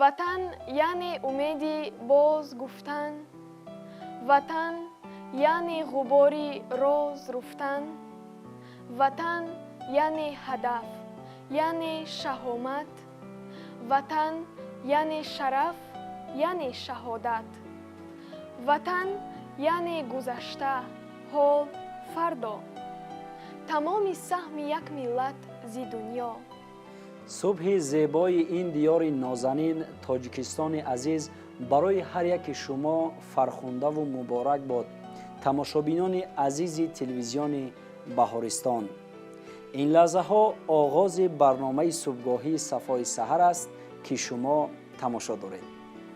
Ватан яъне умеди боз гуфтан, Ватан яъне ғубори роз руфтан, Ватан яъне ҳадаф, яъне шаҳомат, Ватан яъне шараф, яъне шаҳодат, Ватан яъне гузашта, ҳол, фардо, тамоми саҳми як миллат зи дунё. Субҳи зебои ин диёри нозанин, Тоҷикистони азиз, барои ҳар яки шумо фархундаву муборак бод, тамошобинони азизи телевизиони Баҳористон. Ин лаҳзаҳо оғози барномаи субҳгоҳии Сафои саҳар аст, ки шумо тамошо доред.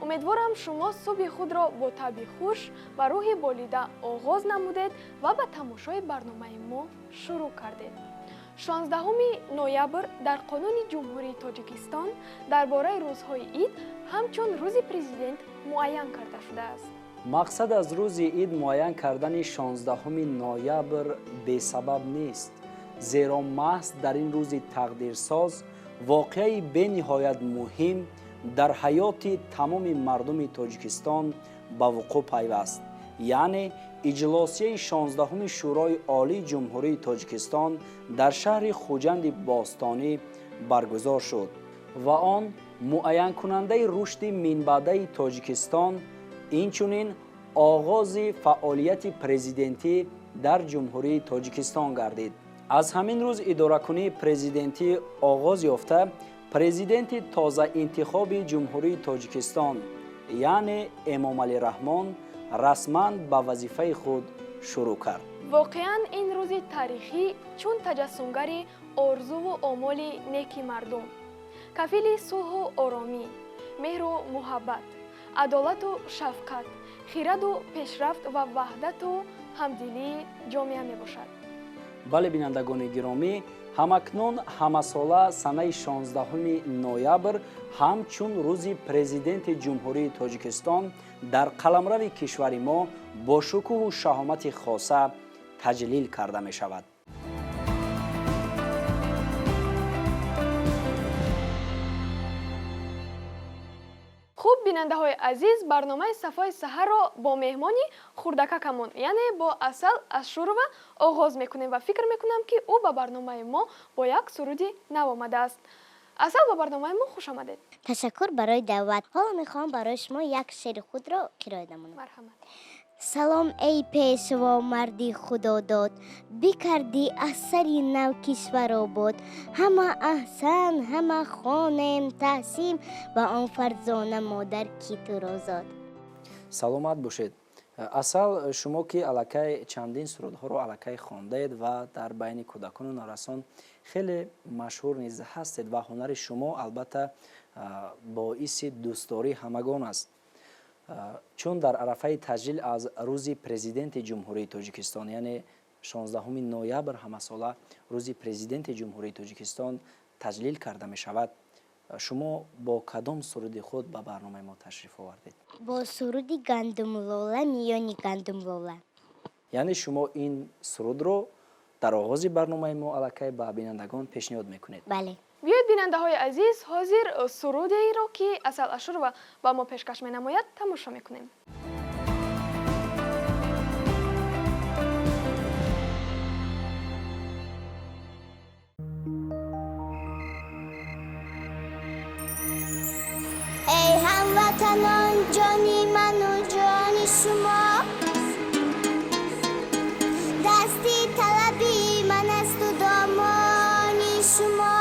Умедворам, шумо субҳи худро бо табъи хуш ва рӯҳи болида оғоз намудед ва ба тамошои барномаи мо шурӯъ кардед. 16 ноябр дар Қонуни Ҷумҳурии Тоҷикистон дар бораи рӯзҳои ид ҳамчун Рӯзи Президент муайян карда шудааст. Мақсад аз рӯзи ид муайян кардани 16 ноябр бесабаб нест, зеро маҳз дар ин рӯзи тақдирсоз воқеаи бениҳоят муҳим дар ҳаёти тамоми мардуми Тоҷикистон ба вуқӯъ пайваст, яъне иҷлосияи 16-уми Шӯрои Олии Ҷумҳурии Тоҷикистон дар шаҳри Хуҷанди бостонӣ баргузор шуд ва он муайянкунандаи рушди минбаъдаи Тоҷикистон, инчунин оғози фаъолияти президентӣ дар Ҷумҳурии Тоҷикистон гардид. Аз ҳамин рӯз идоракунии президентӣ оғоз ёфта, президенти тозаинтихоби Ҷумҳурии Тоҷикистон, яъне Эмомалӣ Раҳмон, расман ба вазифаи худ шурӯъ кард. Воқеан, ин рӯзи таърихӣ чун таҷассумгари орзуву омоли неки мардум, кафили сулҳу оромӣ, меҳру муҳаббат, адолату шафқат, хираду пешрафт ва ваҳдату ҳамдилии ҷомеа мебошад. Бале, бинандагони гиромӣ, ҳамакнун ҳамасола санаи 16 ноябр ҳамчун Рӯзи Президенти Ҷумҳурии Тоҷикистон дар қаламрави кишвари мо бо шукӯҳу шаҳомати хоса таҷлил карда мешавад. Хуб, бинандаҳои азиз, барномаи Сафои саҳарро бо меҳмони хурдакакамон, яъне бо Асал Ашурова оғоз мекунем ва фикр мекунам, ки ӯ ба барномаи мо бо як суруди нав омадааст. Асал, ба барномаи мо хуш омадед. Ташаккур барои даъват. Ҳоло мехоҳам барои шумо як шеъри худро қироат намоям. Марҳамат. Салом, эй пешво, марди худодод, бикардӣ аз сари нав кишвар обод. Ҳама аҳсан, ҳама хонем таҳсин ба он фарзона модар, ки туро зод. Саломат бошед, Асал. Шумо ки аллакай чандин сурудҳоро аллакай хондаед ва дар байни кӯдакону наврасон хеле машҳур низ ҳастед ва ҳунари шумо албатта боиси дӯстдории ҳамагон аст, чун дар арафаи таҷлил аз Рӯзи Президенти Ҷумҳурии Тоҷикистон, яъне 16 ноябр ҳамасола Рӯзи Президенти Ҷумҳурии Тоҷикистон таҷлил карда мешавад, шумо бо кадом суруди худ ба барномаи мо ташриф овардед? Бо суруди «Гандумлола миёни гандумлола». Яъне шумо ин сурудро дар оғози барномаи мо аллакай ба бинандагон пешниҳод мекунед? Бале. Биёед, бинандаҳои азиз, ҳозир сурудеро, ки Асал Ашурова ба мо пешкаш менамояд, тамошо мекунем. Эй ҳамватанон, ҷони ману ҷони шумо, дасти талаби ман асту домони шумо.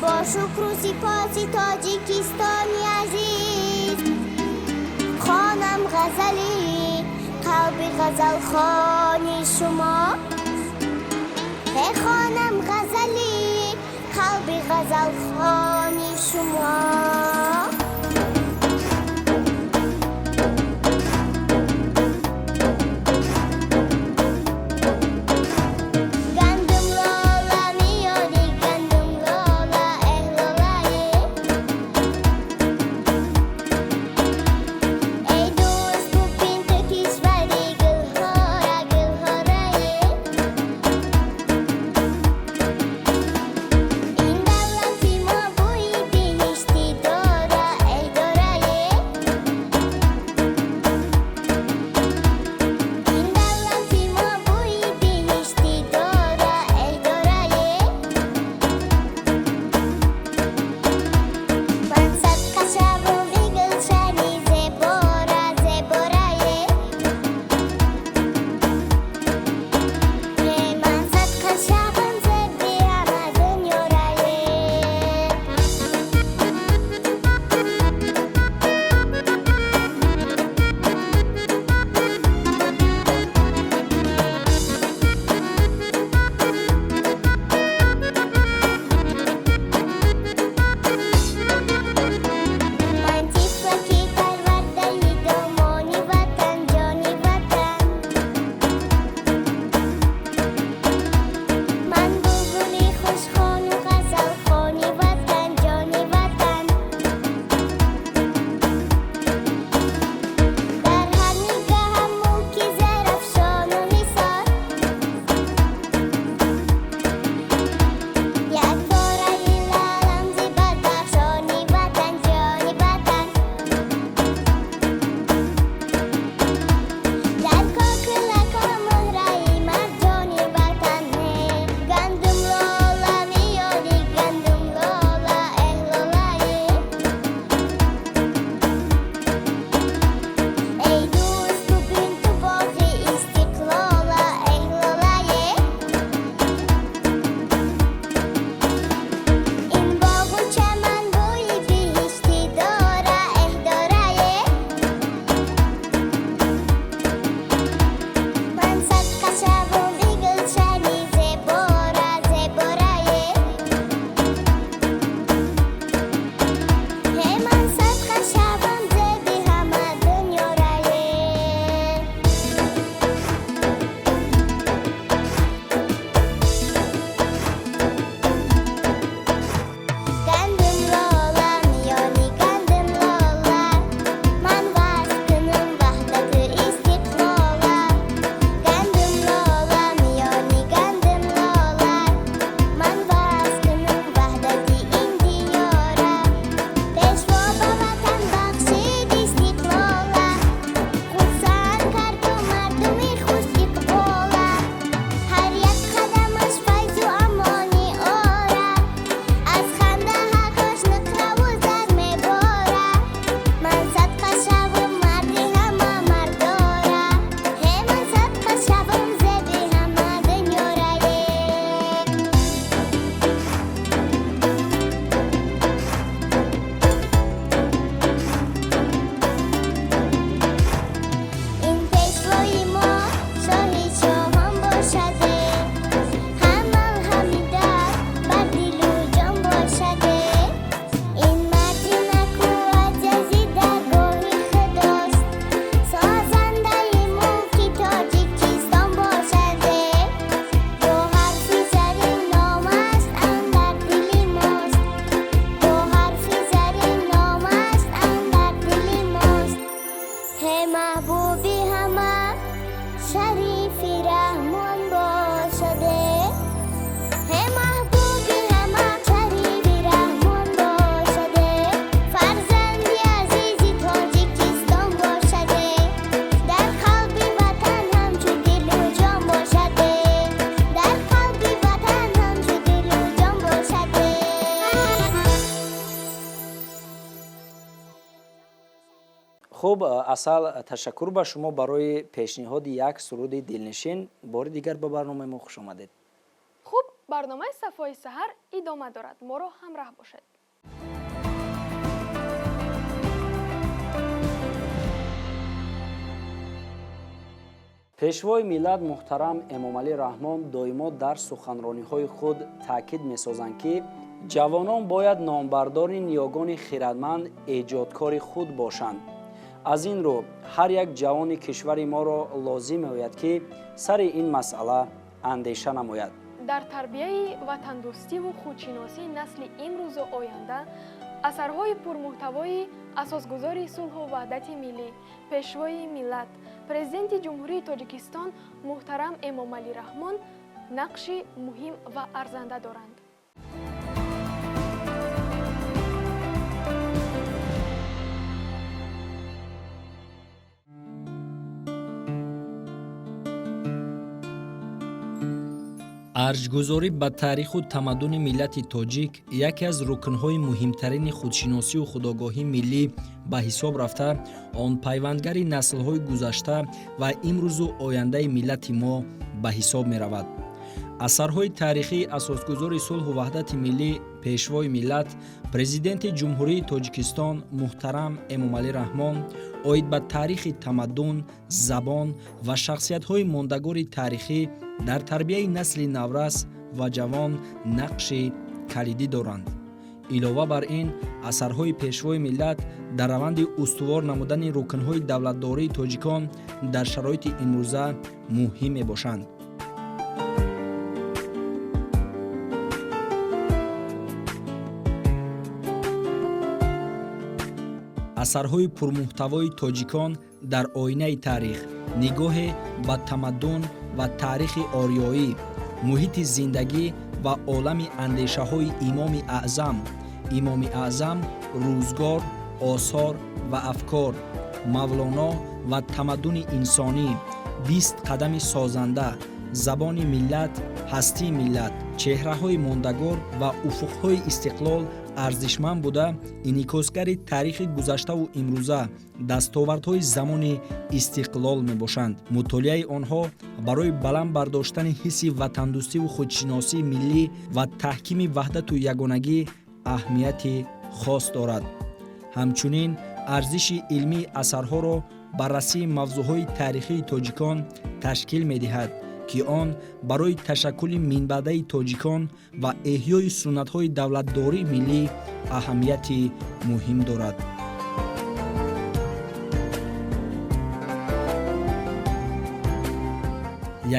Бо шукру сипоси Тоҷикистони азиз хонам ғазали қалби ғазалхони шумо. Хонам ғазали қалби ғазалхони шумо. Гандумлола миёни гандумлола, эҳ, лолае. Эй дӯст, бубин ту кишвари гулҳора, гулҳорае. Ин давлати мо бӯи Хуб, Асал, ташаккур ба шумо барои пешниҳоди як суруди дилнишин. Бори дигар ба барномаи мо хуш омадед. Хуб, барномаи Сафои саҳар идома дорад, моро ҳамраҳ бошед. Пешвои миллат муҳтарам Эмомалӣ Раҳмон доимо дар суханрониҳои худ таъкид месозанд, ки ҷавонон бояд номбардори ниёгони хирадманд, эҷодкори худ бошанд. Аз ин рӯ ҳар як ҷавони кишвари моро лозим меояд, ки сари ин масъала андеша намояд. Дар тарбияи ватандӯстиву худшиносии насли имрӯзу оянда асарҳои пурмуҳтавои асосгузори сулҳу ваҳдати миллӣ, пешвои миллат, Президенти Ҷумҳурии Тоҷикистон муҳтарам Эмомалӣ Раҳмон нақши муҳим ва арзанда доранд. Арҷгузорӣ ба таъриху тамаддуни миллати тоҷик яке аз рукнҳои муҳимтарини худшиносию худогоҳии миллӣ ба ҳисоб рафта, он пайвандгари наслҳои гузашта ва имрӯзу ояндаи миллати мо ба ҳисоб меравад. Асарҳои таърихии асосгузори сулҳу ваҳдати миллӣ, пешвои миллат, Президенти Ҷумҳурии Тоҷикистон муҳтарам Эмомалӣ Раҳмон оид ба таърихи тамаддун, забон ва шахсиятҳои мондагори таърихӣ дар тарбияи насли наврас ва ҷавон нақши калидӣ доранд. Илова бар ин, асарҳои пешвои миллат дар раванди устувор намудани рукнҳои давлатдории тоҷикон дар шароити имрӯза муҳим мебошанд. Асарҳои пурмуҳтавои Тоҷикон дар оинаи таърих, нигоҳе ба тамаддун ва таърихи ориёӣ, муҳити зиндагӣ ва олами андешаҳои Имоми Аъзам, Имоми Аъзам, рӯзгор, осор ва афкор, Мавлоно ва тамаддуни инсонӣ, 20 қадами созанда, забони миллат, ҳастии миллат, чеҳраҳои мондагор ва уфуқҳои истиқлол арзишманд буда, инъикосгари таърихи гузаштаву имрӯза, дастовардҳои замони истиқлол мебошанд. Мутолиаи онҳо барои баланд бардоштани ҳисси ватандӯстиву худшиносии миллӣ ва таҳкими ваҳдату ягонагӣ аҳамияти хос дорад. Ҳамчунин арзиши илмии асарҳоро баррасии мавзӯъҳои таърихии тоҷикон ташкил медиҳад, ки он барои ташаккули минбаъдаи тоҷикон ва эҳёи суннатҳои давлатдории миллӣ аҳамияти муҳим дорад.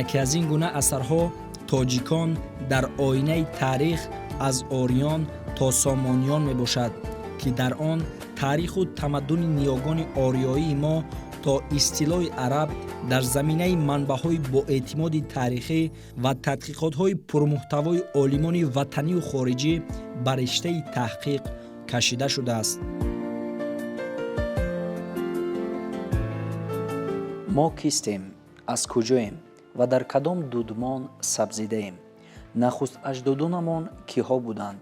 Яке аз ин гуна асарҳо Тоҷикон дар оинаи таърих аз ориён то сомониён мебошад, ки дар он таъриху тамаддуни ниёгони ориёии мо то истилои араб дар заминаи манбаъҳои боэътимоди таърихӣ ва тадқиқотҳои пурмуҳтавои олимони ватанию хориҷӣ ба риштаи таҳқиқ кашида шудааст. Мо кистем, аз куҷоем ва дар кадом дудмон сабзидаем? Нахуст аҷдодонамон киҳо буданд,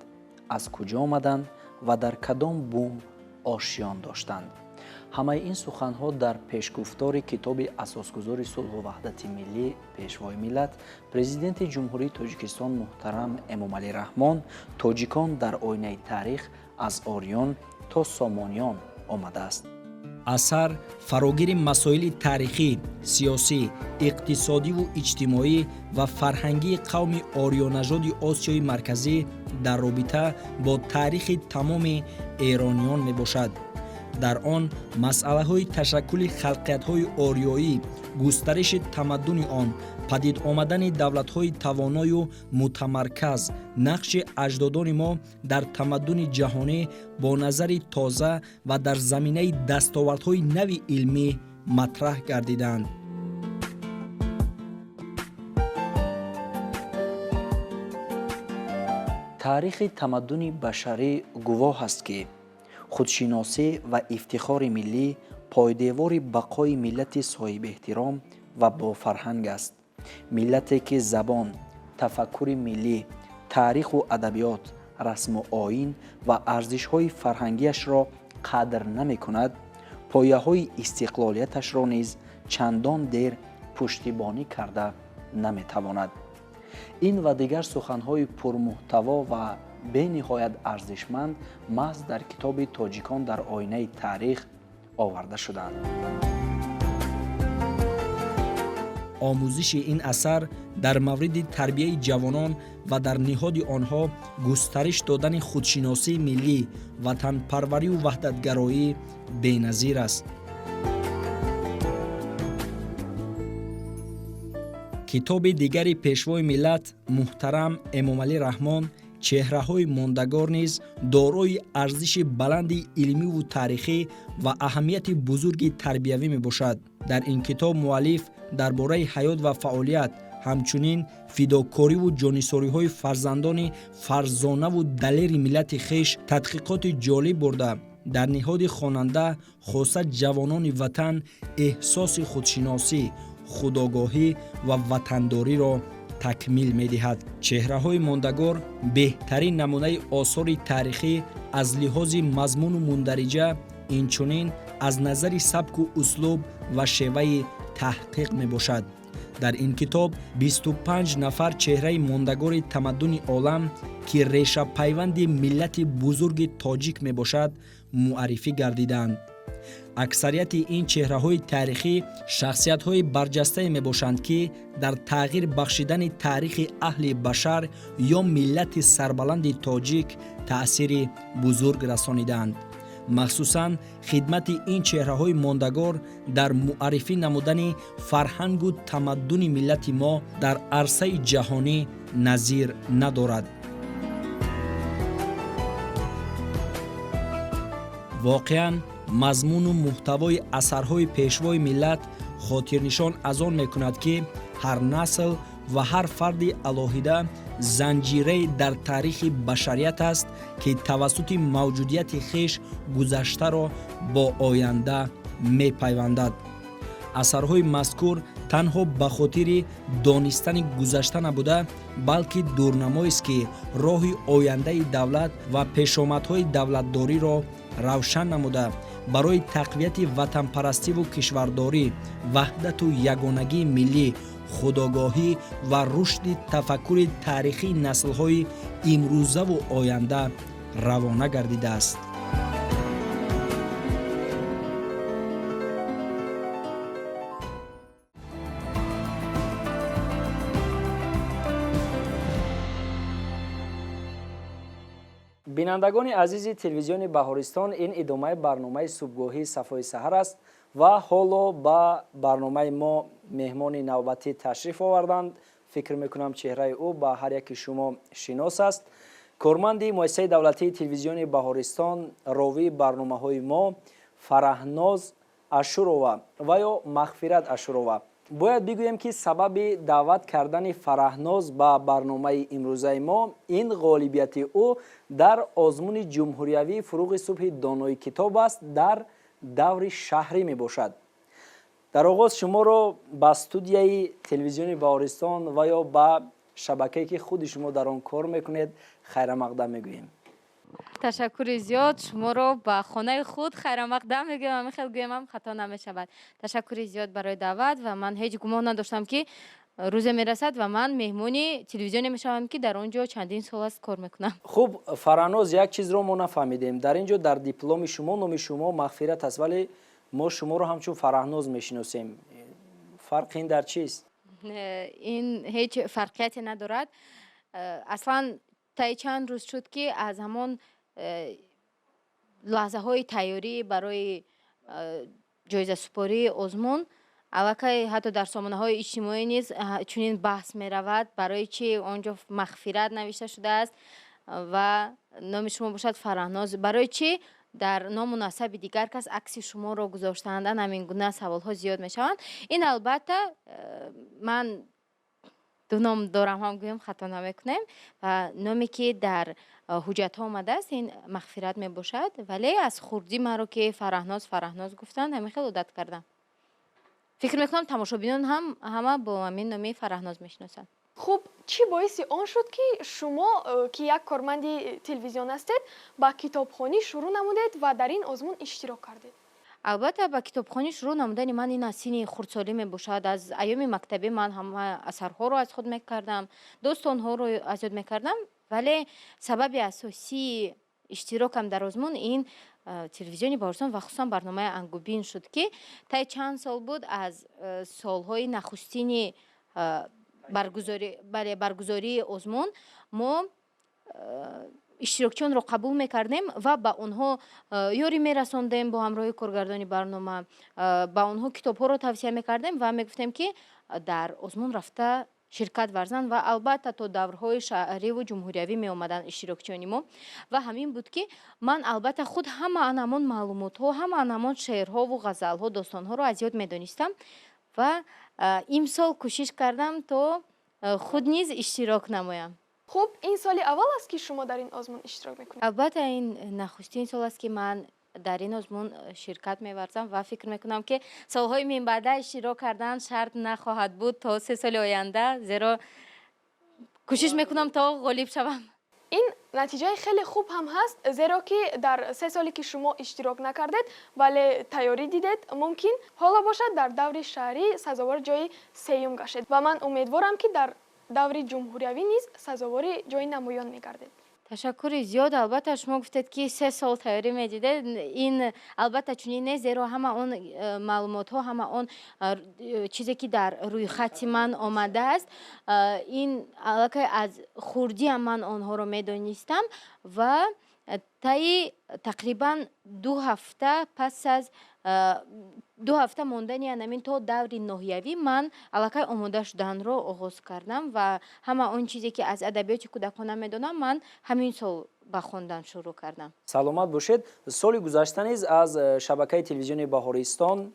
аз куҷо омаданд ва дар кадом бум ошиён доштанд? Ҳамаи ин суханҳо дар пешгуфтори китоби асосгузори сулҳу ваҳдати миллӣ, пешвои миллат, Президенти Ҷумҳурии Тоҷикистон муҳтарам Эмомалӣ Раҳмон Тоҷикон дар оинаи таърих аз ориён то сомониён омадааст. Асар фарогири масоили таърихӣ, сиёсӣ, иқтисодиву иҷтимоӣ ва фарҳангии қавми ориёнажоди Осиёи Марказӣ дар робита бо таърихи тамоми эрониён мебошад. Дар он масъалаҳои ташаккули халқиятҳои ориёӣ, густариши тамаддуни он, падид омадани давлатҳои тавоною мутамарказ, нақши аҷдодони мо дар тамаддуни ҷаҳонӣ бо назари тоза ва дар заминаи дастовардҳои нави илмӣ матраҳ гардиданд. Таърихи тамаддуни башарӣ гувоҳ аст, ки худшиносӣ ва ифтихори миллӣ пойдевори бақои миллати соҳибэҳтиром ва бофарҳанг аст. Миллате, ки забон, тафаккури миллӣ, таъриху адабиёт, расму оин ва арзишҳои фарҳангиашро қадр намекунад, Пояҳои истиқлолияташро низ чандон дер пуштибонӣ карда наметавонад. Ин ва дигар суханҳои пурмуҳтаво ва бениҳоят арзишманд маҳз дар китоби «Тоҷикон дар оинаи таърих» оварда шудаанд. Омӯзиши ин асар дар мавриди тарбияи ҷавонон ва дар ниҳоди онҳо густариш додани худшиносии миллӣ, ватанпарварию ваҳдатгароӣ беназир аст. Китоби дигари Пешвои миллат муҳтарам Эмомалӣ Раҳмон, «Чеҳраҳои мондагор» низ дорои арзиши баланди илмиву таърихӣ ва аҳамияти бузурги тарбиявӣ мебошад. Дар ин китоб муаллиф дар бораи ҳаёт ва фаъолият, ҳамчунин фидокориву ҷонисориҳои фарзандони фарзонаву далери миллати хеш тадқиқоти ҷолиб бурда, дар ниҳоди хонанда, хоса ҷавонони ватан, эҳсоси худшиносӣ, худогоҳӣ ва ватандориро такмил медиҳад. «Чеҳраҳои мондагор» беҳтарин намунаи осори таърихӣ аз лиҳози мазмуну мундариҷа, инчунин аз назари сабку услуб ва шеваи таҳқиқ мебошад. Дар ин китоб 25 нафар чеҳраи мондагори тамаддуни олам, ки решапайванди миллати бузурги тоҷик мебошад, муаррифӣ гардидаанд. Аксарияти ин чеҳраҳои таърихӣ шахсиятҳои барҷастае мебошанд, ки дар тағйир бахшидани таърихи аҳли башар ё миллати сарбаланди тоҷик таъсири бузург расонидаанд. Махсусан хидмати ин чеҳраҳои мондагор дар муаррифӣ намудани фарҳангу тамаддуни миллати мо дар арсаи ҷаҳонӣ назир надорад. Воқеан, мазмуну муҳтавои асарҳои Пешвои миллат хотирнишон аз он мекунад, ки ҳар насл ва ҳар фарди алоҳида занҷирае дар таърихи башарият аст, ки тавассути мавҷудияти хеш гузаштаро бо оянда мепайвандад. Асарҳои мазкур танҳо ба хотири донистани гузашта набуда, балки дурнамоест, ки роҳи ояндаи давлат ва пешомадҳои давлатдориро равшан намуда, барои тақвияти ватанпарастиву кишвардорӣ, ваҳдату ягонагии миллӣ, худогоҳӣ ва рушди тафаккури таърихии наслҳои имрӯзаву оянда равона гардидааст. Бинандагони азизи телевизиони Баҳористон, ин идомаи барномаи субҳгоҳии «Сафои саҳар» аст ва ҳоло ба барномаи мо меҳмони навбатӣ ташриф оварданд. Фикр мекунам, чеҳраи ӯ ба ҳар яки шумо шинос аст. Корманди муассисаи давлатии телевизиони Баҳористон, ровии барномаҳои мо Фараҳноз Ашурова ва ё Мағфират Ашурова. Бояд бигӯем, ки сабаби даъват кардани Фараҳноз ба барномаи имрӯзаи мо ин ғолибияти ӯ дар озмуни ҷумҳуриявии «Фуруғи субҳи донои китоб» аст, дар даври шаҳрӣ мебошад. Дар оғоз шуморо ба студияи телевизиони Баҳористон ва ё ба шабакае, ки худи шумо дар он кор мекунед, хайрамақдам мегӯем. Ташаккури зиёд. Шуморо ба хонаи худ хайрамақдам мегӯям, ҳамин хел гӯямам, хато намешавад. Ташаккури зиёд барои даъват ва ман ҳеҷ гумон надоштам, ки рӯзе мерасад ва ман меҳмони телевизионе мешавам, ки дар он ҷо чандин сол аст кор мекунам. Хуб, Фараҳноз, як чизро мо нафаҳмидем. Дар ин ҷо дар дипломи шумо номи шумо Мағфират аст, вале мо шуморо ҳамчун Фараҳноз мешиносем. Фарқи ин дар чист? Ин ҳеҷ фарқияте надорад. Аслан таи чанд рӯз шуд, ки аз ҳамон лаҳзаҳои тайёрӣ барои ҷоизасупории озмун аллакай ҳатто дар сомонаҳои иҷтимоӣ низ чунин баҳс меравад: барои чи он ҷо Мағфират навишта шудааст ва номи шумо бошад Фараҳноз, барои чӣ дар ному насаби дигар кас акси шуморо гузоштаанд? Ҳамин гуна саволҳо зиёд мешаванд. Ин албатта ман ду ном дорам ҳам гӯям, хато намекунем, ва номе, ки дар ҳуҷҷатҳо омадааст, ин Мағфират мебошад, вале аз хурдӣ маро ки Фараҳноз, Фараҳноз гуфтанд, ҳамин хел одат кардам. Фикр мекунам, тамошобинон ҳам ҳама бо ҳамин номи Фараҳноз мешиносанд. Хуб, чӣ боиси он шуд, ки шумо, ки як корманди телевизион ҳастед, ба китобхонӣ шурӯъ намудед ва дар ин озмун иштирок кардед? Албатта, ба китобхонӣ шурӯъ намудани ман ин аз синни хурдсолӣ мебошад. Аз айёми мактабӣ ман ҳама асарҳоро аз худ мекардам, достонҳоро аз ёд мекардам, вале сабаби асосии иштирокам дар озмун ин телевизиони Баҳористон ва хусусан барномаи Ангубин шуд, ки таи чанд сол буд, аз солҳои нахустини бале, баргузории озмун мо иштирокчиёнро қабул мекардем ва ба онҳо ёрӣ мерасондем. Бо ҳамроҳи коргардони барнома ба онҳо китобҳоро тавсия мекардем ва мегуфтем, ки дар озмун рафта ширкат варзанд. Ва албатта, то даврҳои шаҳриву ҷумҳуриявӣ меомаданд иштирокчиёни мо. Ва ҳамин буд, ки ман албатта худ ҳама ан ҳамон маълумотҳо, ҳама ан ҳамон шеърҳову ғазалҳо, достонҳоро аз ёд медонистам ва имсол кӯшиш кардам, то худ низ иштирок намоям. Хуб, ин соли аввал аст, ки шумо дар ин озмун иштирок мекунед? Албатта, ин нахустин сол аст, ки ман дар ин озмун ширкат меварзам ва фикр мекунам, ки солҳои минбаъда иштирок кардан шарт нахоҳад буд то 3 соли оянда, зеро кӯшиш мекунам, то ғолиб шавам. Ин натиҷаи хеле хуб ҳам ҳаст, зеро ки дар 3 соле, ки шумо иштирок накардед, вале тайёрӣ дидед, мумкин ҳоло бошад, дар даври шаҳрӣ сазовори ҷои сеюм гаштед ва ман умедворам, ки дар даври ҷумҳуриявӣ низ сазовори ҷои намоён мегардед. Ташаккури зиёд. Албатта, шумо гуфтед, ки 3 сол тайёрӣ медидед. Ин албатта чунин нест, зеро ҳама он маълумотҳо, ҳама он чизе, ки дар рӯйхати ман омадааст, ин аллакай аз хурдиам ман онҳоро медонистам ва таи тақрибан 2 ҳафта, пас аз 2 ҳафта мондани анамин то даври ноҳиявӣ, ман аллакай омода шуданро оғоз кардам ва ҳама он чизе, ки аз адабиёти кӯдакона медонам, ман ҳамин сол ба хондан шурӯъ кардам. Саломат бошед. Соли гузашта низ аз шабакаи телевизиони Баҳористон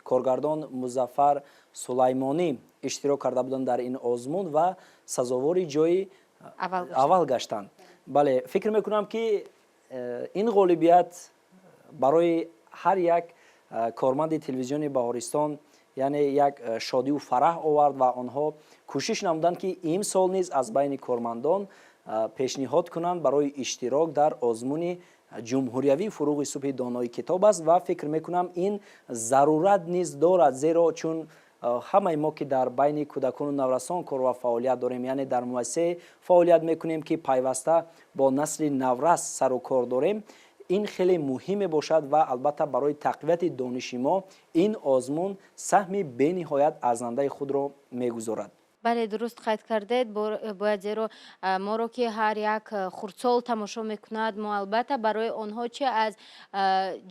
коргардон Музаффар Сулаймонӣ иштирок карда буданд дар ин озмун ва сазовори ҷои аввал гаштанд. Бале, фикр мекунам, ки ин ғолибият барои ҳар як корманди телевизиони Баҳористон, яъне як шодиву фараҳ овард ва онҳо кӯшиш намуданд, ки имсол низ аз байни кормандон пешниҳод кунанд барои иштирок дар озмуни ҷумҳуриявии «Фуруғи субҳи донои китоб аст». Ва фикр мекунам, ин зарурат низ дорад, зеро чун ҳамаи мо, ки дар байни кӯдакону наврасон кор ва фаъолият дорем, яъне дар муассисае фаъолият мекунем, ки пайваста бо насли наврас сару кор дорем, ин хеле муҳим мебошад ва албатта барои тақвияти дониши мо ин озмун саҳми бениҳоят арзандаи худро мегузорад. Бале, дуруст қайд кардед. Бояд, зеро моро ки ҳар як хурдсол тамошо мекунад, мо албатта барои онҳо чи аз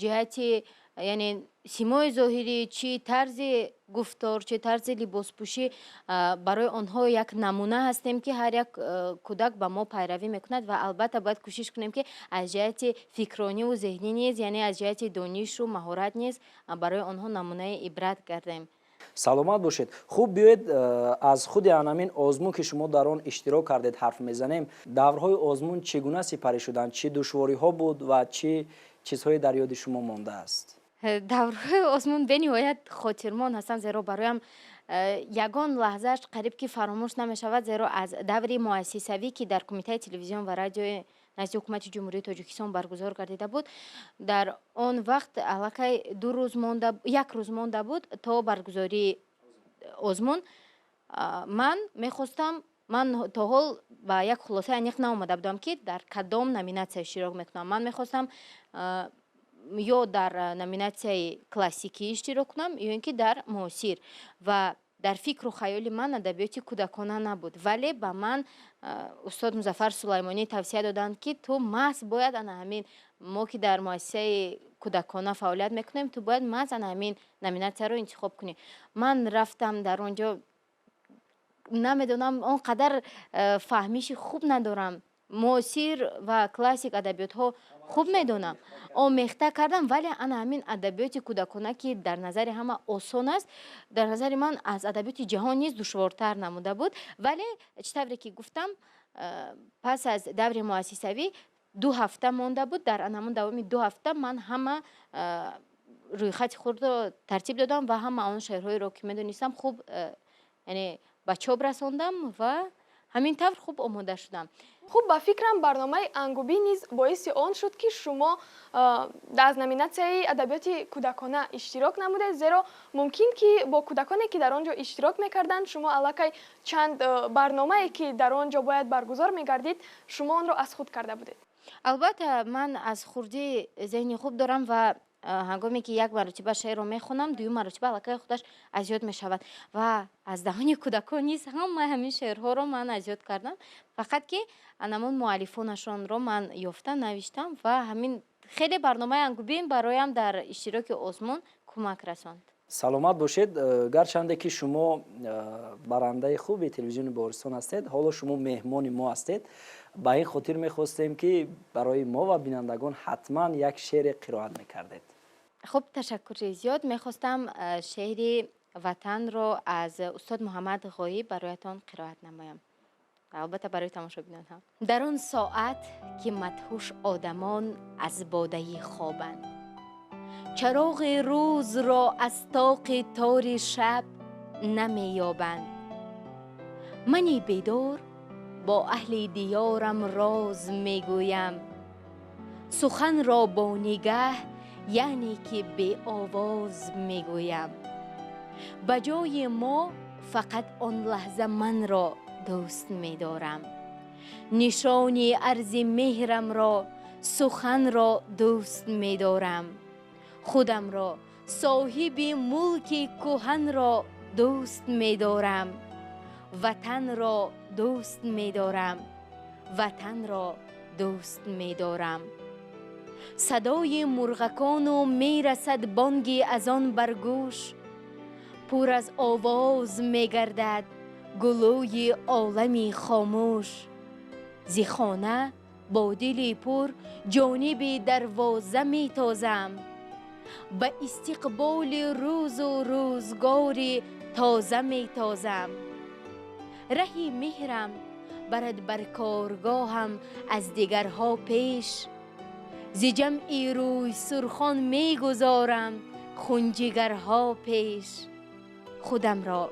ҷиҳати, яъне симои зоҳирӣ, чӣ тарзи гуфтор, чӣ тарзи либоспӯшӣ, барои онҳо як намуна ҳастем, ки ҳар як кӯдак ба мо пайравӣ мекунад. Ва албатта бояд кӯшиш кунем, ки аз ҷиҳати фикрониву зеҳнӣ низ, яъне аз ҷиҳати донишу маҳорат низ барои онҳо намунаи ибрат гардем. Саломат бошед. Хуб, биёед, аз худи анамин озмун, ки шумо дар он иштирок кардед, ҳарф мезанем. Даврҳои озмун чӣ гуна сипарӣ шуданд? Чӣ душвориҳо буд ва чӣ чизҳое дар ёди шумо мондааст? Даврҳои озмун бениҳоят хотирмон ҳастанд, зеро бароям ягон лаҳзааш қариб ки фаромӯш намешавад, зеро аз даври муассисавӣ, ки дар Кумитаи телевизион ва радиои назди Ҳукумати Ҷумҳурии Тоҷикистон баргузор гардида буд, дар он вақт аллакай 2 рӯз монда, як рӯз монда буд то баргузории озмун. Ман мехостам, ман то ҳол ба як хулосаи аниқ наомада будам, ки дар кадом номинатсия иштирок мекунам. Ман мехостам ё дар номинатсияи классикӣ иштирок кунам, ё ин ки дар муосир, ва дар фикру хаёли ман адабиёти кӯдакона набуд. Вале ба ман устод Музаффар Сулаймонӣ тавсия доданд, ки ту маҳз бояд ана ҳамин, мо ки дар муассисаи кӯдакона фаъолият мекунем, ту бояд маҳз ана ҳамин номинатсияро интихоб кунӣ. Ман рафтам дар он ҷо, намедонам, он қадар фаҳмиши хуб надорам, муосир ва классик адабиётҳо хуб медонам, омехта кардам, вале ана ҳамин адабиёти кӯдакона, ки дар назари ҳама осон аст, дар назари ман аз адабиёти ҷаҳон низ душвортар намуда буд. Вале чӣ тавре ки гуфтам, пас аз даври муассисавӣ 2 ҳафта монда буд. Дар ҳамон давоми 2 ҳафта ман ҳама рӯйхати худро тартиб додам ва ҳама он шеърҳоеро, ки медонистам, хуб, яъне ба чоп расондам ва ҳамин тавр хуб омода шудам. Хуб, ба фикрам, барномаи Ангубӣ низ боиси он шуд, ки шумо аз номинатсияи адабиёти кӯдакона иштирок намудед, зеро мумкин ки бо кӯдаконе, ки дар он ҷо иштирок мекарданд, шумо аллакай чанд барномае, ки дар он ҷо бояд баргузор мегардид, шумо онро аз худ карда будед. Албатта, ман аз хурдӣ зеҳни хуб дорам ва ҳангоме ки як маротиба шеърро мехонам, дуюм маротиба аллакай худаш аз ёд мешавад. Ва аз даҳони кӯдакон низ ҳамаи ҳамин шеърҳоро ман аз ёд кардам, фақат ки анамон муаллифонашонро ман ёфта навиштам. Ва ҳамин хеле барномаи Ангубин бароям дар иштироки озмун кӯмак расонд. Саломат бошед. Гарчанде ки шумо барандаи хуби телевизиони Баҳористон ҳастед, ҳоло шумо меҳмони мо ҳастед. Ба ин хотир мехостем, ки барои мо ва бинандагон ҳатман як шеъре қироат мекардед. Хуб, ташаккури зиёд. Мехостам шеъри Ватанро аз устод Муҳаммад Ғоиб бароятон қироат намоям, албатта барои тамошобинон ҳам. Дар он соат ки мадҳуш одамон аз бодаи хобанд, чароғи рӯзро аз тоқи тори шаб намеёбанд, мани бедор бо аҳли диёрам роз мегӯям, суханро бо нигаҳ, яъне ки беовоз мегӯям. Ба ҷои мо фақат он лаҳза манро дӯст медорам, нишони арзи меҳрамро, суханро дӯст медорам. Худамро, соҳиби мулки кӯҳанро дӯст медорам, ватанро дӯст медорам, ватанро дӯст медорам. Садои мурғакону мерасад бонги аз он бар гӯш, пур аз овоз мегардад гулӯи олами хомӯш. Зи хона бо дили пур ҷониби дарвоза метозам, ба истиқболи рӯзу рӯзгори тоза метозам. Раҳи меҳрам барад бар коргоҳам аз дигарҳо пеш, зи ҷамъи рӯй сурхон мегузорам хунҷигарҳо пеш. Худамро,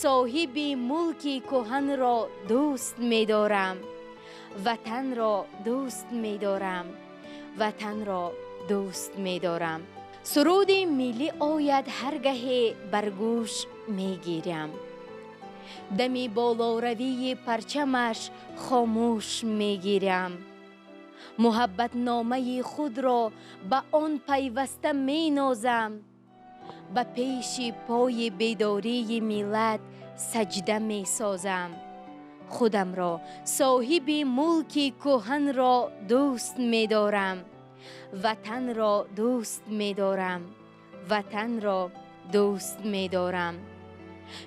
соҳиби мулки кӯҳанро дӯст медорам, ватанро дӯст медорам, ватанро дӯст медорам. Суруди миллӣ ояд ҳар гаҳе бар гӯш мегирам, дами болоравии парчамаш хомӯш мегирам. Муҳаббатномаи худро ба он пайваста менозам, ба пеши пои бедории миллат саҷда месозам. Худамро, соҳиби мулки кӯҳанро дӯст медорам, ватанро дӯст медорам, ватанро дӯст медорам.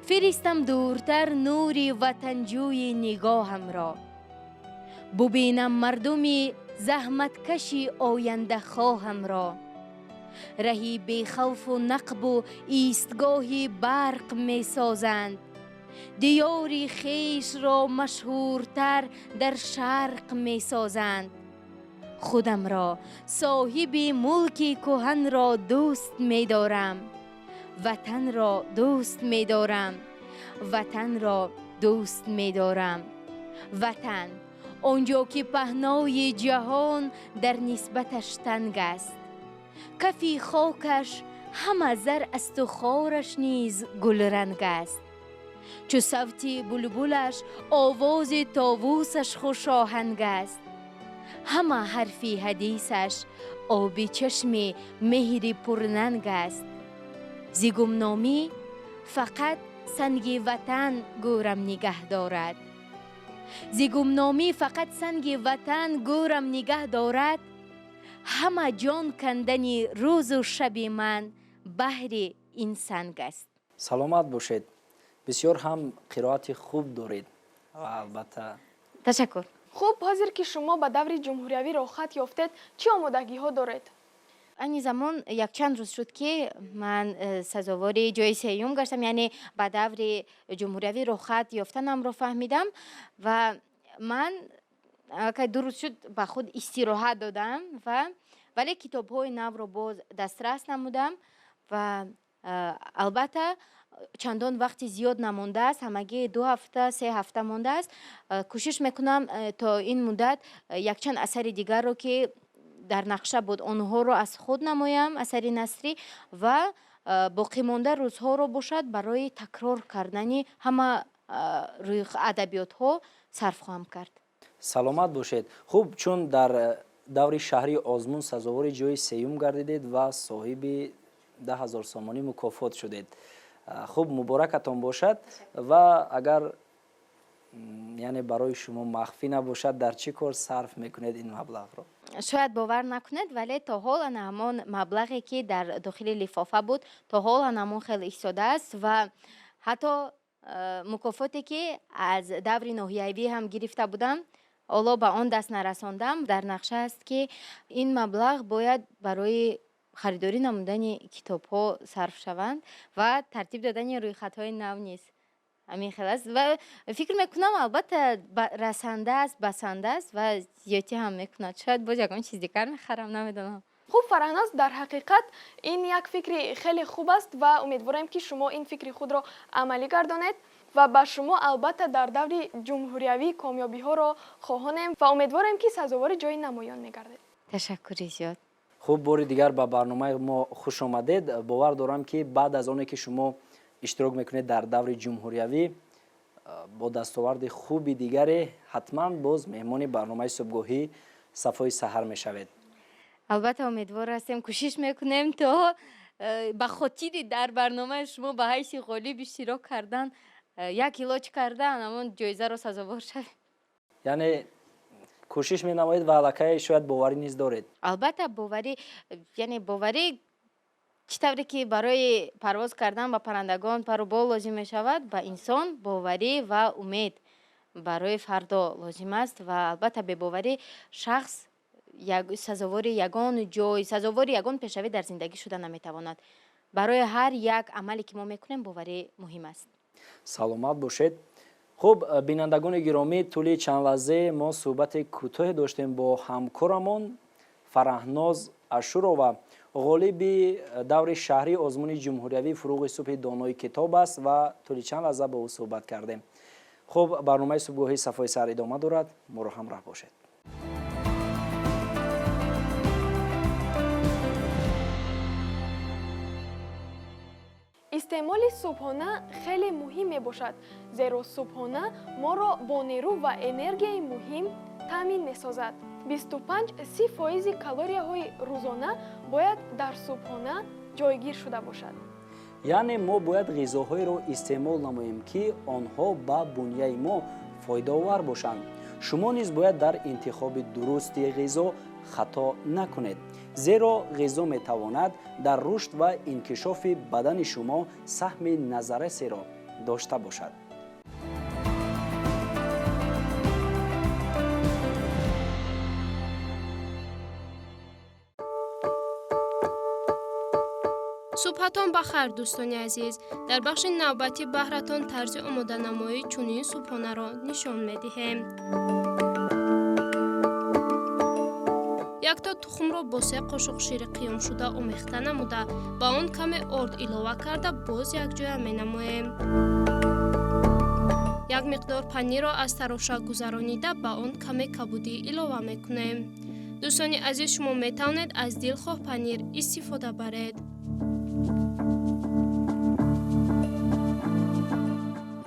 Фиристам дуртар нури ватанҷӯи нигоҳамро, бубинам мардуми заҳматкаши ояндахоҳамро. Раҳи бехавфу нақбу истгоҳи барқ месозанд, диёри хешро машҳуртар дар шарқ месозанд. Худамро, соҳиби мулки кӯҳанро дӯст медорам, ватанро дӯст медорам, ватанро дӯст медорам. Ватан он ҷо ки паҳнои ҷаҳон дар нисбаташ танг аст, кафи хокаш ҳама зар асту хораш низ гулранг аст. Чу савти булбулаш овози товусаш хушоҳанг аст, ҳама ҳарфи ҳадисаш оби чашми меҳри пурнанг аст. Зи гумномӣ фақат санги ватан гӯрам нигаҳ дорад, зи гумномӣ фақат санги ватан гӯрам нигаҳ дорад. Ҳама ҷон кандани рӯзу шаби ман баҳри ин санг аст. Саломат бошед, бисёр ҳам қироати хуб доред ва албатта. Ташаккур. Хуб, ҳозир ки шумо ба даври ҷумҳуриявӣ роҳхат ёфтед, чӣ омодагиҳо доред? Айни замон якчанд рӯз шуд, ки ман сазовори ҷои сеюм гаштам, яъне ба даври ҷумҳуриявӣ роҳхат ёфтанамро фаҳмидам. Ва ман аллакай 2 рӯз шуд ба худ истироҳат додам, ва вале китобҳои навро боз дастрас намудам ва албатта Чандон вақти зиёд намондааст, ҳамагӣ 2 ҳафта, 3 ҳафта мондааст. Кӯшиш мекунам, то ин муддат якчанд асари дигарро, ки дар нақша буд, онҳоро аз худ намоям, асари насрӣ, ва боқимонда рӯзҳоро бошад, барои такрор кардани ҳама рӯи адабиётҳо сарф хоҳам кард. Саломат бошед. Хуб, чун дар даври шаҳрии озмун сазовори ҷои сеюм гардидед ва соҳиби 10 000 сомонӣ мукофот шудед, хуб, муборакатон бошад. Ва агар, яъне, барои шумо махфӣ набошад, дар чӣ кор сарф мекунед ин маблағро? Шояд бовар накунед, вале то ҳол ана ҳамон маблағе, ки дар дохили лифофа буд, то ҳол ана ҳамон хел истодааст. Ва ҳатто мукофоте, ки аз даври ноҳиявӣ ҳам гирифта будам, ҳоло ба он даст нарасондам. Дар нақша аст, ки ин маблағ бояд барои харидорӣ намудани китобҳо сарф шаванд ва тартиб додани рӯйхатҳои нав низ ҳамин хел аст. Ва фикр мекунам, албатта, расанда аст, басанда аст ва зиёдтӣ ҳам мекунад. Шояд боз ягон чиз дигар мехарам, намедонам. Хуб, Фараҳноз, дар ҳақиқат ин як фикри хеле хуб аст ва умедворем, ки шумо ин фикри худро амалӣ гардонед. Ва ба шумо, албатта, дар даври ҷумҳуриявӣ комёбиҳоро хоҳонем ва умедворем, ки сазовори ҷои намоён мегардед. Ташаккури зиёд. Хуб, бори дигар ба барномаи мо хуш омадед. Бовар дорам, ки баъд аз оне ки шумо иштирок мекунед дар даври ҷумҳуриявӣ, бо дастоварди хуби дигаре ҳатман боз меҳмони барномаи субҳгоҳӣ Сафои саҳар мешавед. Албатта, умедвор ҳастем. Кӯшиш мекунем, то ба хотири дар барномаи шумо ба ҳайси ғолиб иштирок кардан, як илоҷ кардан, ҳамон ҷоизаро сазовор шавем. Яъне кӯшиш менамоед ва аллакай шояд боварӣ низ доред. Албатта, боварӣ, яъне боварӣ чӣ тавре ки барои парвоз кардан ба паррандагон пару бол лозим мешавад, ба инсон боварӣ ва умед барои фардо лозим аст. Ва албатта, бебоварӣ шахс сазовори ягон ҷой, сазовори ягон пешравӣ дар зиндагӣ шуда наметавонад. Барои ҳар як амале, ки мо мекунем, боварӣ муҳим аст. Саломат бошед. Хуб, бинандагони гиромӣ, тӯли чанд лаҳзае мо суҳбати кӯтоҳе доштем бо ҳамкорамон Фараҳноз Ашурова, ғолиби даври шаҳрии озмуни ҷумҳуриявии «Фуруғи субҳи донои китоб» аст ва тӯли чанд лаҳза бо ӯ суҳбат кардем. Хуб, барномаи субҳгоҳии Сафои саҳар идома дорад, моро ҳамроҳ бошед. Истеъмоли субҳона хеле муҳим мебошад, зеро субҳона моро бо нерӯ ва энергияи муҳим таъмин месозад. 25-30 фоизи калорияҳои рӯзона бояд дар субҳона ҷойгир шуда бошад. Яъне мо бояд ғизоҳоеро истеъмол намоем, ки онҳо ба бунёи мо фоидаовар бошанд. Шумо низ бояд дар интихоби дурусти ғизо хато накунед, зеро ғизо метавонад дар рушд ва инкишофи бадани шумо саҳми назаррасеро дошта бошад. Субҳатон ба хайр, дӯстони азиз! Дар бахши навбатӣ баҳратон тарзи омоданамоии чунин субҳонаро нишон медиҳем. Якто тухмро бо се қошуқ шири қиёмшуда омехта намуда, ба он каме орд илова карда, боз якҷоя менамоем. Як миқдор панирро аз тароша гузаронида, ба он каме кабудӣ илова мекунем. Дӯстони азиз, шумо метавонед аз дилхоҳ панир истифода баред.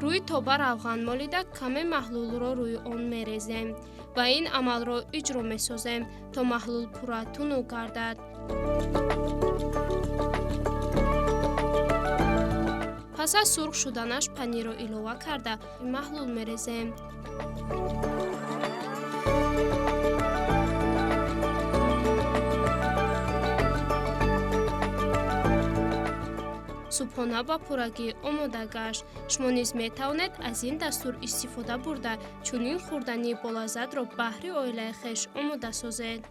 Рӯи тоба равған молида, каме маҳлулро рӯи он мерезем ва ин амалро иҷро месозем, то маҳлул пурра тунук гардад. Пас аз сурх шуданаш панирро илова карда, маҳлул мерезем. Субҳона ба пуррагӣ омода гашт. Шумо низ метавонед аз ин дастур истифода бурда, чунин хӯрдании болаззатро баҳри оилаи хеш омода созед.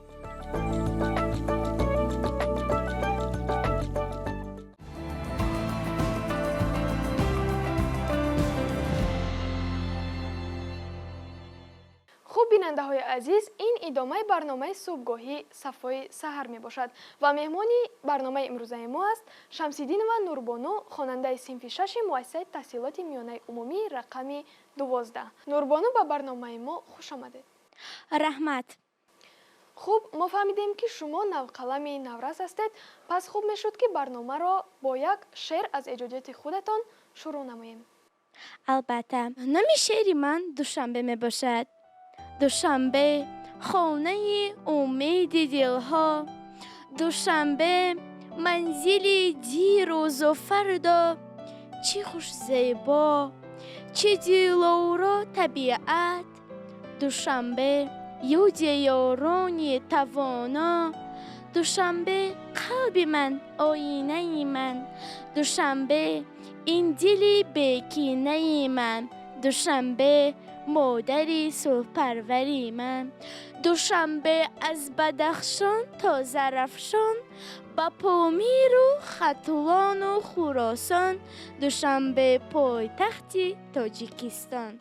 Хуб, бинандаҳои азиз, ин Идомаи барномаи субҳгоҳӣ «Сафои саҳар» мебошад ва меҳмони барномаи имрӯзаи мо аст Шамсиддинова Нурбону, хонандаи синфи шаши муассисаи таҳсилоти миёнаи умумӣ рақами 12. Нурбону, ба барномаи мо хуш омадед. Раҳмат. Хуб, мо фаҳмидем, ки шумо навқалами наврас ҳастед, пас хуб мешуд, ки барномаро бо як шеър аз эҷодиёти худатон шурӯъ намоем. Албатта, номи шеъри ман «Душанбе» мебошад. Душанбе, хонаи умеди дилҳо, Душанбе, манзили дирӯзу фардо. Чӣ хуш зебо, чӣ дилоро табиат, Душанбе, ёди ёрони тавоно. Душанбе, қалби ман, оинаи ман, Душанбе, ин дили бекинаи ман. Душанбе, модари сулҳпарвари ман. Душанбе, аз Бадахшон то Зарафшон, ба Помиру Хатлону Хуросон, Душанбе, пойтахти Тоҷикистон.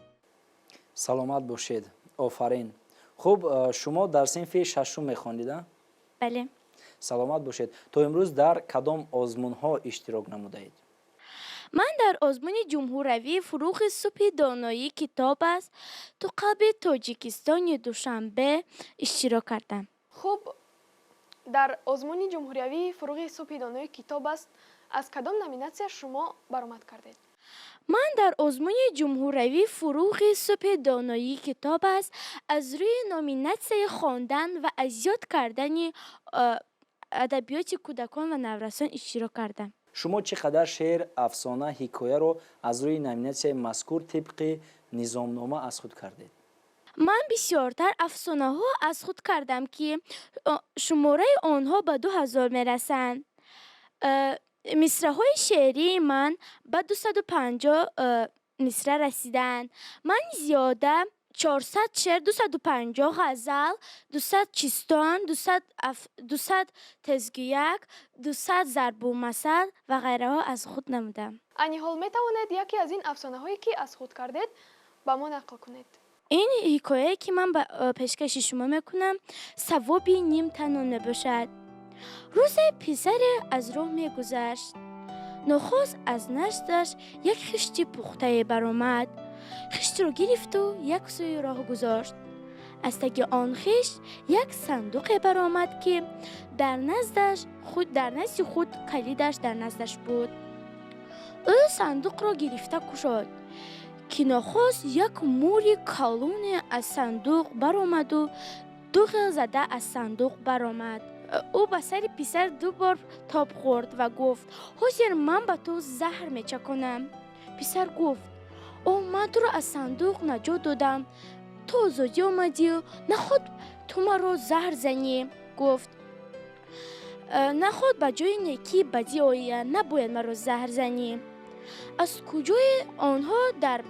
Саломат бошед, офарин. Хуб, шумо дар синфи шашум мехондид, а? Бале. Саломат бошед. То имрӯз дар кадом озмунҳо иштирок намудаед? Ман дар озмуни ҷумҳуравии «Фурӯғи субҳи доноӣ китоб аст ту қалби Тоҷикистони Душанбе» иштирок кардам. Хуб, дар озмуни ҷумҳуриявии «Фурӯғи субҳи донои китоб аст» аз кадом номинатсия шумо баромад кардед? Ман дар озмуни ҷумҳуравии «Фурӯғи субҳи доноӣ китоб аст» аз рӯи номинатсияи хондан ва аз ёд кардани адабиёти кӯдакон ва наврасон иштирок кардам. Шумо чӣ қадар шеър, афсона, ҳикояро аз рӯи номинатсияи мазкур тибқи низомнома аз худ кардед? Ман бисёртар афсонаҳо аз худ кардам, ки шумораи онҳо ба 2000 мерасанд. Мисраҳои шеърии ман ба 250 мисра расиданд. Ман зиёда 400 шеър, 250 ғазал, 200 чистон, 200 тезгӯяк, 200 зарбулмасал ва ғайраҳо аз худ намудам. Айни ҳол метавонед яке аз ин афсонаҳое, ки аз худ кардед, ба мо нақл кунед? Ин ҳикояе, ки ман ба пешкаши шумо мекунам, «Савоби ним та нон» мебошад. Рӯзе писаре аз роҳ мегузашт. Нохост аз наздаш як хишти пухтае баромад. Хиштро гирифту як сӯи роҳ гузошт. Аз таги он хишт як сандуқе баромад, ки дар назди худ калидаш дар наздаш буд. Ӯ сандуқро гирифта кушод, ки нохост як мӯри калоне аз сандуқ баромаду ду ғел зада аз сандуқ баромад. Ӯ ба сари писар ду бор тоб хӯрд ва гуфт: «Ҳозир ман ба ту заҳр мечаконам». Писар гуфт: «О, ман туро аз сандуқ наҷот додам, ту озодӣ омадию наход ту маро заҳр занӣ?» Гуфт: «Наход ба ҷои некӣ бадӣ ояд, набояд маро заҳр занӣ». Аз куҷое онҳо дар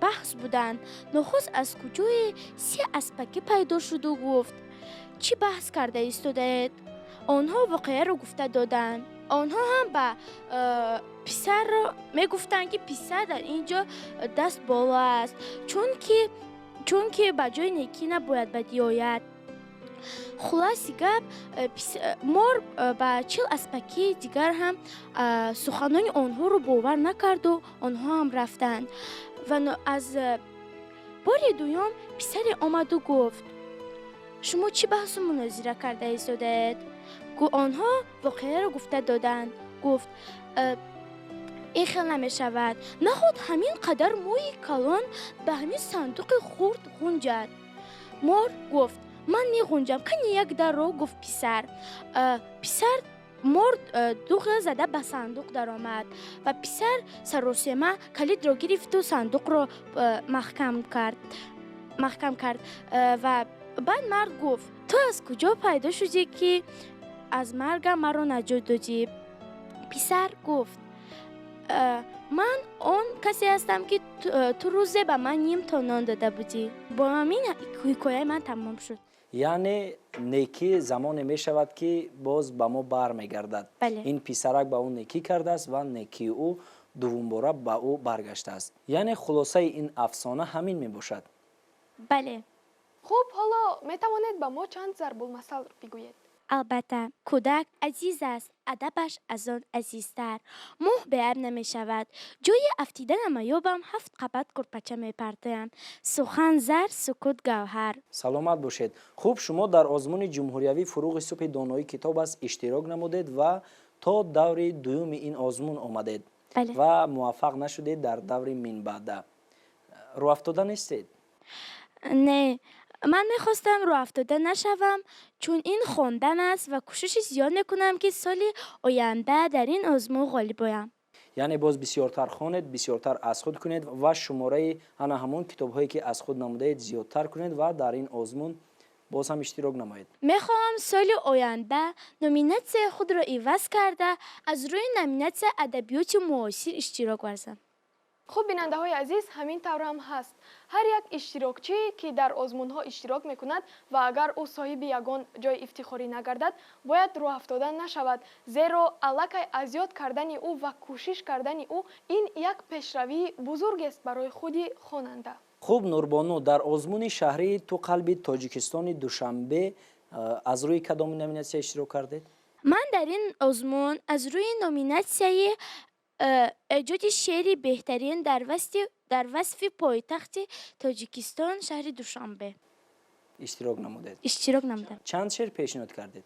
баҳс буданд, нохост аз куҷое се аспакӣ пайдо шуду гуфт: «Чӣ баҳс карда истодаед?» Онҳо воқеаро гуфта доданд. Онҳо ҳам ба писарро мегуфтанд, ки писар дар ин ҷо даст боло аст, чунки ба ҷои некӣ набояд бадӣ ояд. Хулоси гап, мор ба 40 аспакии дигар ҳам суханони онҳоро бовар накарду онҳо ҳам рафтанд. Ва аз бори дуюм писаре омаду гуфт: «Шумо чӣ баҳсу мунозира карда истодаед?» Онҳо воқеаро гуфта доданд. Гуфт: «Ин хел намешавад, наход ҳамин қадар мӯи калон ба ҳамин сандуқи хурд ғунҷад?» Мор гуфт: «Ман меғунҷам, кани як дарро», гуфт писар. Писар мор ду ғел зада ба сандуқ даромад ва писар саросема калидро гирифту сандуқро маҳкам кард. Ва баъд мард гуфт: «Ту аз куҷо пайдо шудӣ, ки аз маргам маро наҷот додӣ?» Писар гуфт: «Ман он касе ҳастам, ки ту рӯзе ба ман ним то нон дода будӣ». Бо ҳамин ҳикояи ман тамом шуд. Яъне некӣ замоне мешавад, ки боз ба мо бармегардад. Ин писарак ба ӯ некӣ кардааст ва некии ӯ дуввумбора ба ӯ баргаштааст. Яъне хулосаи ин афсона ҳамин мебошад. Бале. Хуб, ҳоло метавонед ба мо чанд зарбулмасал бигӯед? Албатта, кӯдак азиз аст, адабаш аз он азизтар. Моҳ беайб намешавад. Ҷои афтида намаёбам, ҳафт қабат курпача мепартоям. Сухан зар, сукут гавҳар. Саломат бошед. Хуб, шумо дар озмуни ҷумҳуриявӣ «Фуруғи субҳи доноӣ китоб аст» иштирок намудед ва то даври дуюми ин озмун омадед. Бале. Ва муваффақ нашудед дар даври минбаъда. Рӯҳафтода нестед? Не, ман мехостам рӯҳафтода нашавам, чун ин хондан аст ва кӯшиши зиёд мекунам, ки соли оянда дар ин озмун ғолиб оям. Яъне боз бисёртар хонед, бисёртар аз худ кунед ва шумораи ана ҳамон китобҳое, ки аз худ намудаед, зиёдтар кунед ва дар ин озмун боз ҳам иштирок намоед. Мехоҳам соли оянда номинатсияи худро иваз карда, аз рӯи номинатсия адабиёти муосир иштирок варзам. Хуб, бинандаҳои азиз, ҳамин тавр ҳам ҳаст. Ҳар як иштирокчӣ, ки дар озмунҳо иштирок мекунад ва агар ӯ соҳиби ягон ҷои ифтихорӣ нагардад, бояд рӯҳафтода нашавад, зеро аллакай аз ёд кардани ӯ ва кӯшиш кардани ӯ ин як пешравии бузургест барои худи хонанда. Хуб, Нурбону, дар озмуни шаҳрии «Ту қалби Тоҷикистони» Душанбе аз рӯи кадом номинатсия иштирок кардед? Ман дар ин озмун аз рӯи номинатсияи эҷоди шеъри беҳтарин дар васфи пойтахти Тоҷикистон, шаҳри Душанбе иштирок намудед. Иштирок намудам. Чанд шеър пешниҳод кардед?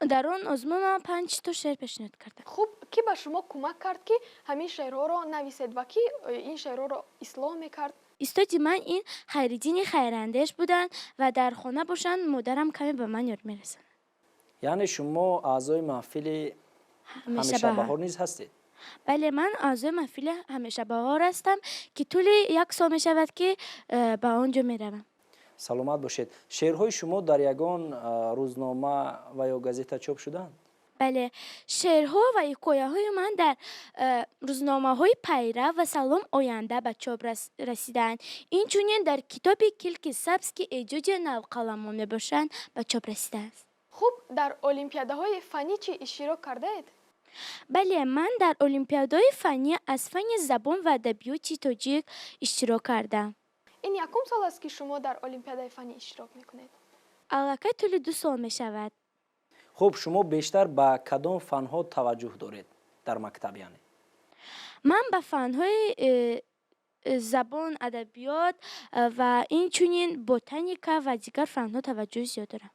Дар он озмун ман панҷто шеър пешниҳод кардам. Хуб, кӣ ба шумо кӯмак кард, ки ҳамин шеърҳоро нависед ва кӣ ин шеърҳоро ислоҳ мекард? Устоди ман ин Хайриддини Хайрандеш буданд ва дар хона бошанд, модарам каме ба ман ёд мерасонад. Яъне шумо аъзои маҳфили «Ҳамешабаҳор» низ ҳастед? Бале, ман аъзои маҳфили «Ҳамешабаҳор» ҳастам, ки тӯли як сол мешавад, ки ба он ҷо меравам. Саломат бошед. Шеърҳои шумо дар ягон рӯзнома ва ё газета чоп шуданд? Бале, шеърҳо ва ҳикояҳои ман дар рӯзномаҳои «Пайрав» ва «Салом оянда» ба чоп расидаанд. Инчунин дар китоби «Килки сабз», ки эҷоди навқаламон мебошанд, ба чоп расидааст. Хуб, дар олимпиадаҳои фаннӣ чӣ иштирок кардаед? Бале, ман дар олимпиадаҳои фаннӣ аз фанни забон ва адабиёти тоҷик иштирок кардам. Ин якум сол аст, ки шумо дар олимпиадаи фаннӣ иштирок мекунед? Аллакай тӯли 2 сол мешавад. Хуб, шумо бештар ба кадом фанҳо таваҷҷӯҳ доред дар мактаб, яъне? Ман ба фанҳои забон, адабиёт ва инчунин ботаника ва дигар фанҳо таваҷҷӯҳи зиёд дорам.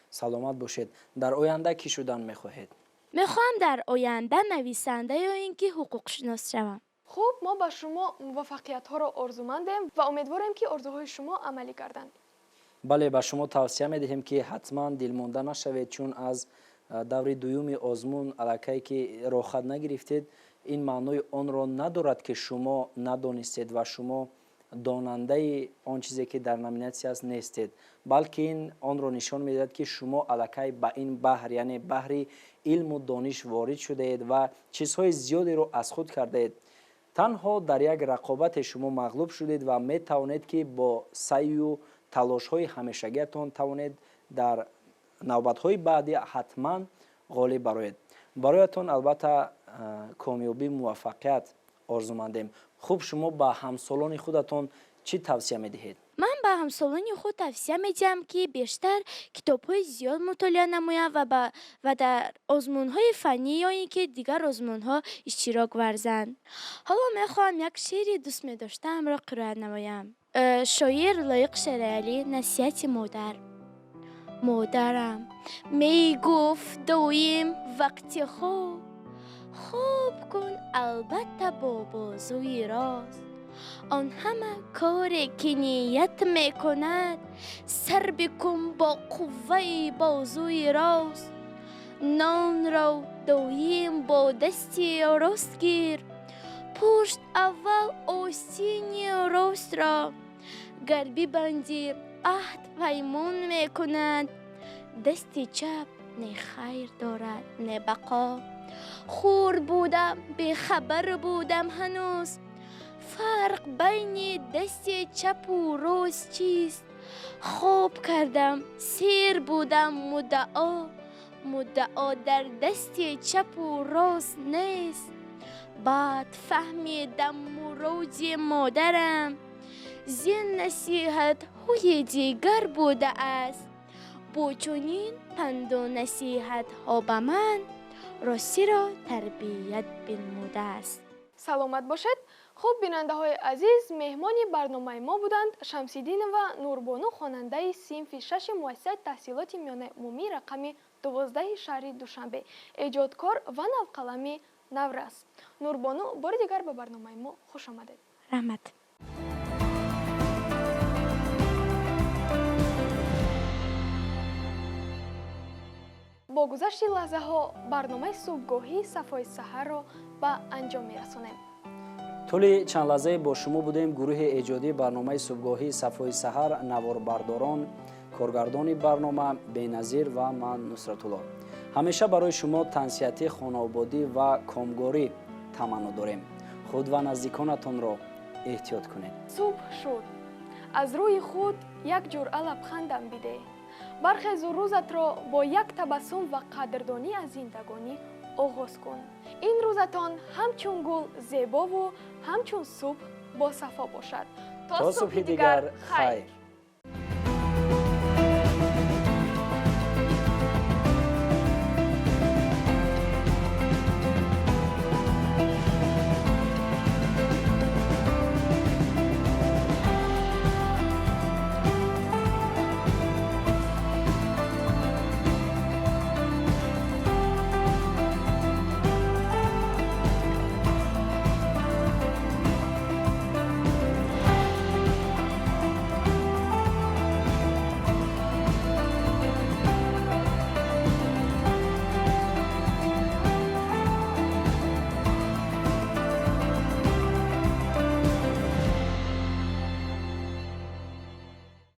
Саломат бошед. Дар оянда кӣ шудан мехоҳед? Мехоҳам дар оянда нависанда ё ин ки ҳуқуқшинос шавам. Хуб, мо ба шумо муваффақиятҳоро орзумандем ва умедворем, ки орзуҳои шумо амалӣ гарданд. Бале, ба шумо тавсия медиҳем, ки ҳатман дилмонда нашавед, чун аз даври дуюми озмун аллакай ки роҳхат нагирифтед, ин маънои онро надорад, ки шумо надонистед ва шумо донандаи он чизе, ки дар номинатсия аст, нестед, балки ин онро нишон медиҳад, ки шумо аллакай ба ин баҳр, яъне баҳри илму дониш, ворид шудаед ва чизҳои зиёдеро аз худ кардаед. Танҳо дар як рақобате шумо мағлуб шудед ва метавонед, ки бо саъю талошҳои ҳамешагиатон тавонед дар навбатҳои баъдӣ ҳатман ғолиб бароед. Бароятон албатта комёбӣ, муваффақият орзумандем. Хуб, шумо ба ҳамсолони худатон чӣ тавсия медиҳед? Ман ба ҳамсолони худ тавсия медиҳам, ки бештар китобҳои зиёд мутолиа намоянд ва дар озмунҳои фаннӣ ё ин ки дигар озмунҳо иштирок варзанд. Ҳоло мехоҳам як шеъри дӯст медоштаамро қироат намоям. Шоир Лоиқ Шералӣ, «Насиҳати модар». Модарам мегуфт доим: вақти хоб хоб кун, албатта, бо бозуи рост. Он ҳама коре, ки ният мекунад, сар бикун бо қувваи бозуи рост. Нонро доим бо дасти рост гир, пушт аввал остини ростро. Гар бибандӣ аҳд, паймон мекунад дасти чап, не хайр дорад, не бақо. Хурд будам, бехабар будам ҳанӯз, фарқ байни дасти чапу рост чист. Хоб кардам, сер будам муддао, муддао дар дасти чапу рост нест. Баъд фаҳмидам муроди модарам зин насиҳатҳои. Хӯи дигар будааст. Бо чунин панду насиҳатҳо ба ман ростиро тарбият бинмудааст. Саломат бошед. Хуб, бинандаҳои азиз, меҳмони барномаи мо буданд Шамсиддинова Нурбону, хонандаи синфи шаши муассисаи таҳсилоти миёнаи умумӣ рақами 12-и шаҳри Душанбе, эҷодкор ва навқалами наврас. Нурбону, бори дигар ба барномаи мо хуш омадед. Раҳмат. Бо гузашти лаҳзаҳо барномаи субҳгоҳии Сафои саҳарро ба анҷом мерасонем. Тӯли чанд лаҳзае бо шумо будем гурӯҳи эҷодии барномаи субҳгоҳии Сафои саҳар, наворбардорон, коргардони барнома Беназир ва ман Нусратулло. Ҳамеша барои шумо тансиҳатӣ, хонаободӣ ва комгорӣ таманно дорем. Худ ва наздиконатонро эҳтиёт кунед. Субҳ шуд, аз рӯи худ як ҷуръа лабхандам бидеҳ. Бархезу рӯзатро бо як табассум ва қадрдонӣ аз зиндагонӣ оғоз кун. Ин рӯзатон ҳамчун гул зебову ҳамчун субҳ босафо бошад. То субҳи дигар, хайр.